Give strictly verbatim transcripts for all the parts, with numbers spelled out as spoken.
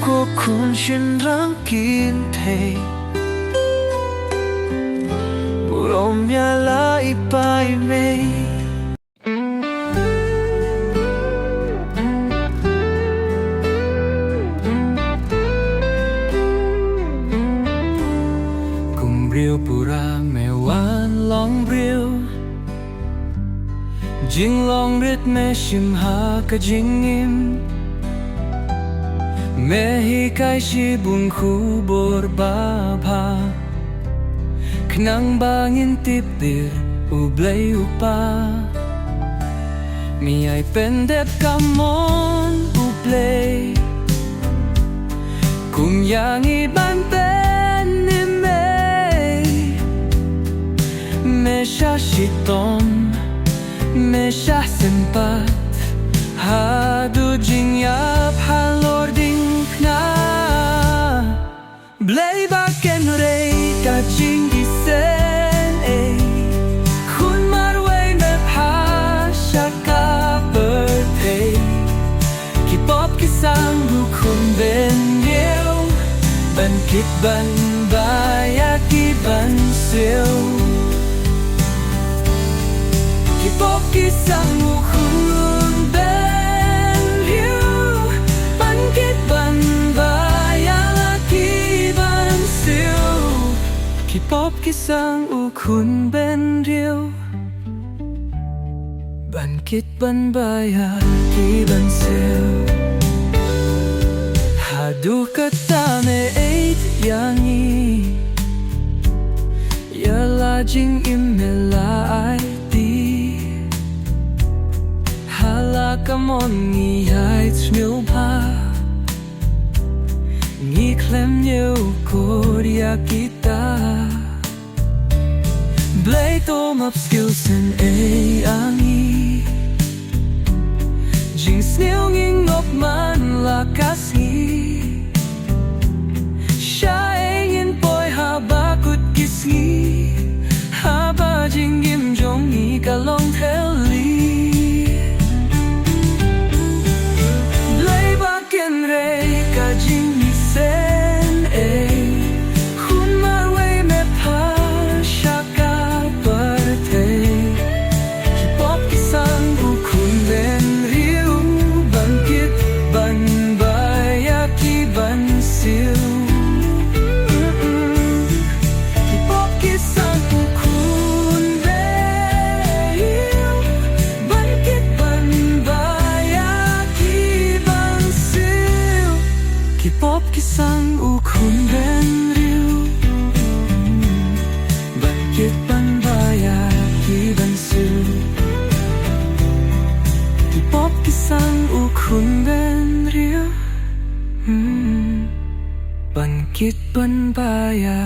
Ko khun shynrang kynthei, burom ïa la i pa i mei. Kum briew pura me wan long briew, jinglong rit me shim ha ka jingim. Me hikai shibun khubor babha, khnang ba ngin tip dur U Blei U Kpa. Me ai pyndep ka mon U Blei, kum ïa ngi ban pyni mei. Me shah shitom, me shah sympat, haduh jingïap halor diengphna. Blei ba kynrei ka jingisynei, khun marwei me phah sha ka pyrthei. Ki pop ki sang, u khun bynriew, ban kit ban bha ïa ki ban siew. Ki pop ki sang, u khun bynriew, ban kit ban bha ïa la ki ban siew. Ki pop ki sang, u khun bynriew, ban kit ban bha ïa ki ban siew. Haduh katta me ïeit ïa ngi, ïa la jingim me la aiti. Ha la ka mon ngi ïai sngewbha, ngi khlem ñiew kor ïa kita. Blei to map skul sien ei ïa ngi, jingsniew ngi ngop man la ka sngi. Shaei ngin poi haba kut ki sngi, haba jingim jong ngi ka long thylli. Blei ba kynrei ka jingisynei, khun marwei me phah sha ka pyrthei. Ki pop ki sang, u khun bynriew, ban kit ban bha ïa ki ban siew. Ki pop ki sang, u khun bynriew, ban kit ban bha ïa ki ban siew. Ki pop ki sang, u khun bynriew, ban kit ban bha ïa ki ban siew. Ki pop ki sang, u khun bynriew, hmm, ban kit ban bha ïa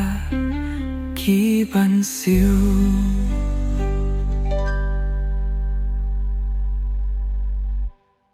ki ban siew.